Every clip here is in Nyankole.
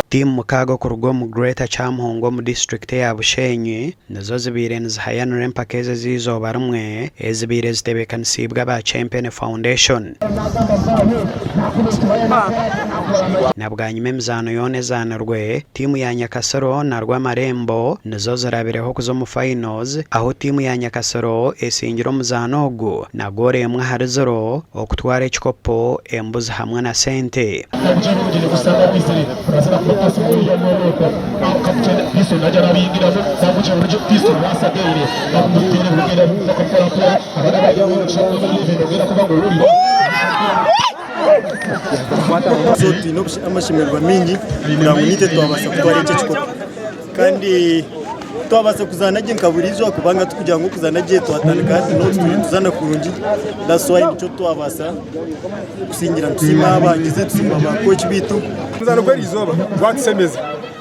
Tiimu mukaaga okuruga omu Greater Kyamuhunga omu disiturikiti eya Bushenyi nizo zibaire nizihayanira empaka ezi ez'eizooba rimwe ezibaire zitebeekanisiibwe aba Chempene Foundation. Na bwanyima emizaano yoona ezaanirwe, tiimu ya Nyakasiro na Rwamarembo nizo zirabireho kuza omu finals ahu tiimu ya Nyakasiro esingire omuzaano ogu na goolo emwe ahari ziro okutwara ekikopo, embuzi hamwe na sente. So twine amashemererwa maingi kugira ngu naitwe twabaasa kutwara eki ekikopo kandi twabaasa kuzaana gye nka buriijo kubanga tikugira ngu okuzaana gye twatandika hati no turiyo nituzaana kurungi that's why nikyo twabaasa kusingira nitusiima abagizi tusiima ba coach baitu. Omuzaano gw'eriizooba gwatushemeza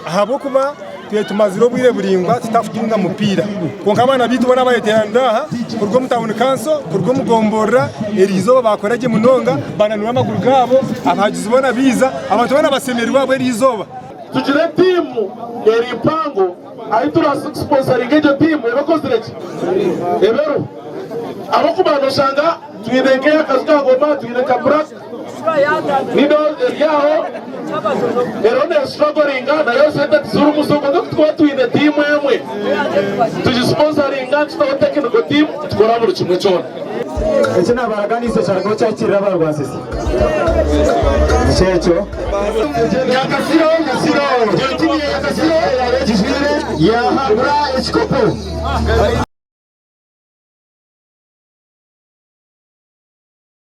ahabw'okuba Twine tumazire obwire buraingwa tutakutunga mupiira kwonka abaana baitu boona abayeteranire aha kuruga omu tawuni kanso kuruga omu gomborora eriizooba baakora gye munonga bananura amaguru gaabo abahagizi boona baiza abantu boona bashemereirwe ahabw'eriizooba. Tugire tiimu eri mpango ahu turabaasa kusiponsaringa egyo tiimu ebe ekozire ki? Ebe eriho. Ahabw'okuba noshanga twine nk'ey'akaju ka Goma, twine nka Black Needle eri aho eriho neesituragoringa nayo sente tizirimu so kwonka ku turikuba twine tiimu emwe tugisiponsaringa tutaho tekiniko tiimu nitukora buri kimwe kyona. Eki naabaraganiise kyarugaho kyahikiirira aba Rwansisi. Nikyo ekyo. Nyakasiro, Nyakasiro, tiimu ya Nyakasiro yaaba egijwire yaahangura ekikopo.